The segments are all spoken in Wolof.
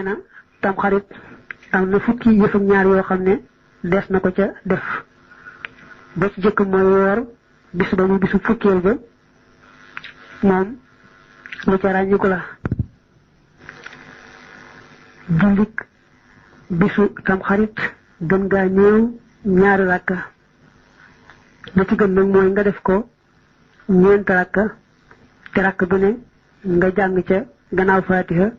nee na tamxarit am na fukki yëf ak ñaar yoo xam ne des na ko ca def ba ci jëkk mooy woor bis ba muy bisu fukkeel ba moom lu ca ràññiku la jullik bisu tamxarit gën gaa néew ñaari rakka la ci gën nag mooy nga def ko ñeent rakka te rakk bu ne nga jàng ca gannaaw fatiha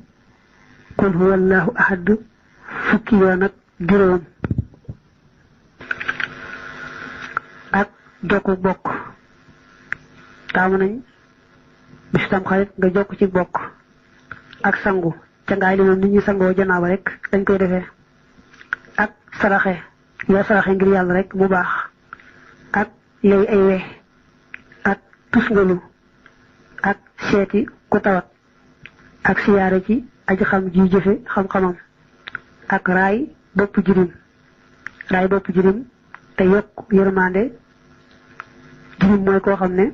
qul huwallahu ahad fukki yoon ak juróom ak jokku bokk taamu nañ bisu tamxarit nga jokk ci bokk ak sangu ca ngaay li moom nit ñi sangoo janaaba rek dañ koy defee ak saraxe yoo saraxe ngir yàlla rek mu baax ak lay ay we ak tusngalu ak seeti ku tawat ak siyaare ci aji xam ji jëfe xam-xamam ak raay bopp jirim te yokk yërmande jirim mooy koo xam ne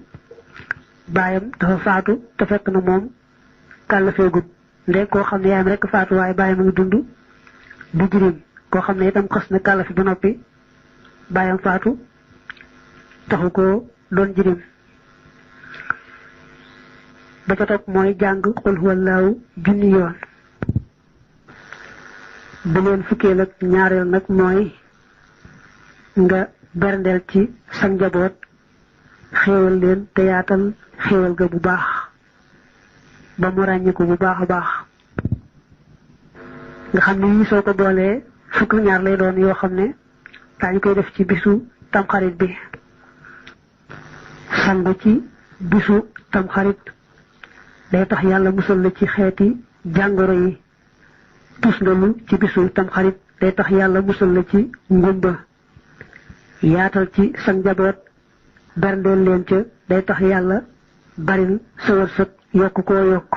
baayam dafa faatu te fekk na moom kàllafeegut ndee koo xam ne yaayam rek faatu waaye baayam a ngi dund du jirim koo xam ne itam xas na kàllafi ba noppi baayam faatu taxu ko doon jirim ba ca topp mooy jàng qul huwallaahu junni yoon bu leen fukkeel ak ñaareel nag mooy nga berndeel ci sa njaboot xéewal leen te yaatal xéewal ga bu baax ba mu ràññiku bu baax a baax nga xam ne yii soo ko boolee fukk ñaar lay doon yoo xam ne daañu koy def ci bisu tamxarit bi sangu ci bisu tamxarit day tax yàlla musal la ci xeeti jàngoro yi tusngalu ci bisu tamxarit day tax yàlla musal la ci ngumba yaatal ci sa njaboot berndeel leen ca day tax yàlla baril sa wërsëg yokk koo yokk